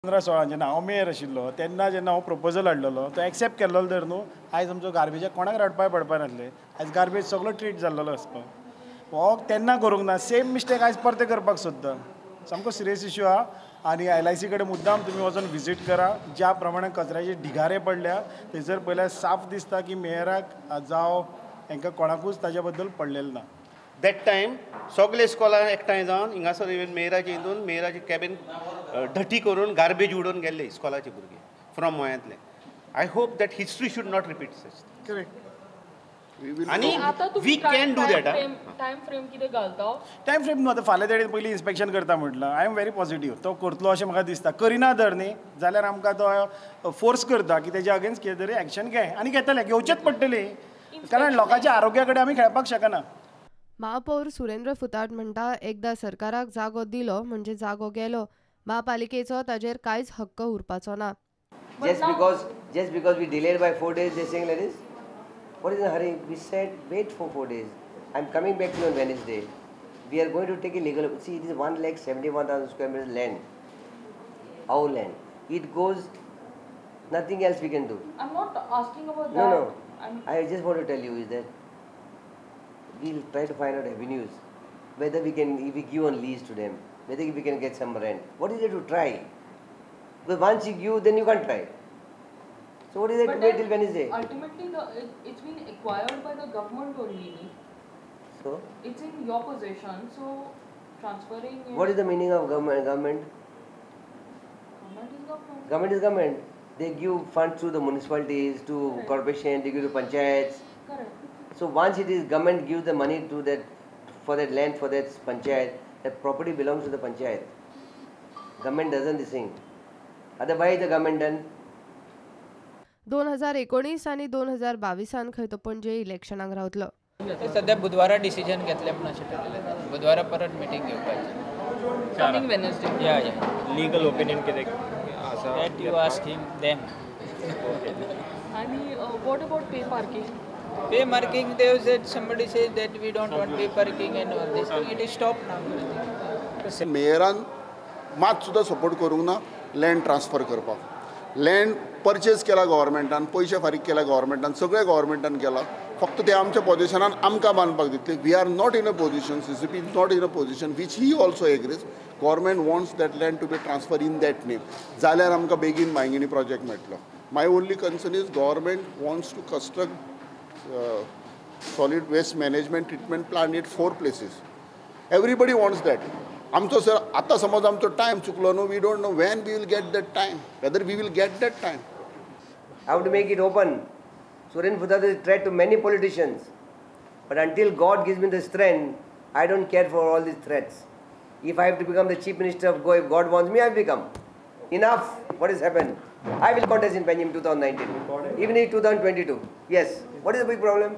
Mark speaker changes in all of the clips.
Speaker 1: 15-16 जेन्ना हांव मेयर आशिल्लो तेन्ना जेन्ना हांव प्रपोजल हाडलेलो तो एक्सेप्ट केल्लो तर न्हू आयज आमचो गार्बेजाक कोणाक रडपाक पडपा नासलें. आयज गार्बेज सगळो ट्रीट जाल्लो आसपा. हो तेन्ना करूंक ना, सेम मिस्टेक आयज परते करपाक सोदता. सामको सिरियस इश्यू आहा आनी LIC कडेन मुद्दाम तुमी वचोन विजीट करा. ज्या प्रमाणे कचऱ्याचे ढिगारे पडल्या थंयसर पयल्यार साफ दिसता की मेयराक जावं हांकां कोणाकूच ताच्या बद्दल पडलेलें ना.
Speaker 2: That time सगळे इस्कॉलां एकठांय जावन हिंगासर इवन मेयराचे हितून मेयराचे कॅबिन डटी करून गार्बेज उडोवन गेल्ले इस्कॉलाचे भुरगे फ्रॉम गोंयांतले. I hope that history should not repeat such.
Speaker 1: Correct.
Speaker 2: आनी we can do that.
Speaker 3: Time frame कितें घालता?
Speaker 1: टायम फ्रेम न्हू, आतां फाल्यां तेणें पयलीं इन्स्पेक्शन करता म्हटलां. I am very positive, तो करतलो अशें म्हाका दिसता. करिना तर न्ही जाल्यार आमकां तो फोर्स करता की तेज्या अगेन्स्ट कितें तरी एक्शन घे आनी घेतले, घेवचेच पडटली, कारण लोकांच्या आरोग्या कडेन आमी खेळपाक शकना.
Speaker 4: महापौर सुरेंद्र फुताट म्हणटा एकदा सरकाराक जागो दिलो म्हणजे जागो गेलो, महापालिकेचो ताजेर कांयच हक्क उरपाचो ना.
Speaker 5: Just because we delayed by 4 days, they saying like this. What is the hurry? We said wait for 4 days. I am coming back to you on Wednesday. We are going to take a legal. See, it is 1,71,000 square meters land. Our land. It goes. Nothing else we can do.
Speaker 3: I'm not asking about that.
Speaker 5: No, no. I just want to tell you is that we'll try to find out avenues, whether we can, if we give on lease to them, whether we can get some rent. What is there to try? Because once you give, then you can't try. So what is there to wait till Wednesday?
Speaker 3: Ultimately, it's been acquired by the government only.
Speaker 5: So?
Speaker 3: It's in your possession, so transferring it.
Speaker 5: What is the meaning of government? Government
Speaker 3: is government.
Speaker 5: Government is government. They give funds to the municipalities, to
Speaker 3: Correct.
Speaker 5: Corporation, they give to panchayats.
Speaker 3: Correct.
Speaker 5: So once it is government gives the money to that, for that land, for that panchayat, that property belongs to the panchayat. Government doesn't this thing. Otherwise the government done.
Speaker 4: 2019 आनी 2022 खंय तो पणजे इलेक्शनाक रावतलो.
Speaker 6: सध्या बुधवारा decision घेतले म्हूण अशें ठरयलें. बुधवारा परत मिटींग घेवपाची.
Speaker 3: Coming Wednesday.
Speaker 6: Yeah yeah.
Speaker 7: Legal opinion कितें आसा?
Speaker 6: That you ask him them.
Speaker 3: आनी what about pay parking?
Speaker 6: Pay marking, they have said, somebody says that we don't want pay parking and all this thing. It is stopped now.
Speaker 8: मेयरान मात सुद्दां support करूंक ना land transfer करपाक. Land purchase केला गव्हर्मेंटान, पयशे फारीक केला गव्हर्मेंटान, सगळें गव्हर्मेंटान केलां, फक्त ते आमच्या पोजिशनान आमकां बांदपाक दितले. We are not in a position, CCP is not in a position which he also agrees. Government wants that land to be transfer in that name, जाल्यार आमकां बेगीन बांयगिणी प्रोजेक्ट मेळटलो. My only concern is government wants to construct solid waste management treatment plant at 4 places. Everybody wants that. आमचो sir आतां समज आमचो time चुकलो न्हू, we don't know when we will get that time, whether we will get that time.
Speaker 5: I have to make it open. Surendra Futato is threat to many politicians, but until God gives me the strength, I don't care for all these threats. If I have to become the Chief Minister of Goa, if God wants me, I will become. Enough, what has happened? I will contest in Panjim 2019, even in 2022. Yes, what is the big problem?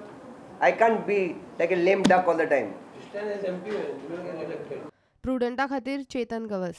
Speaker 5: I can't be like a lame duck all the time.
Speaker 4: प्रुडंटा खातीर चेतन गवस.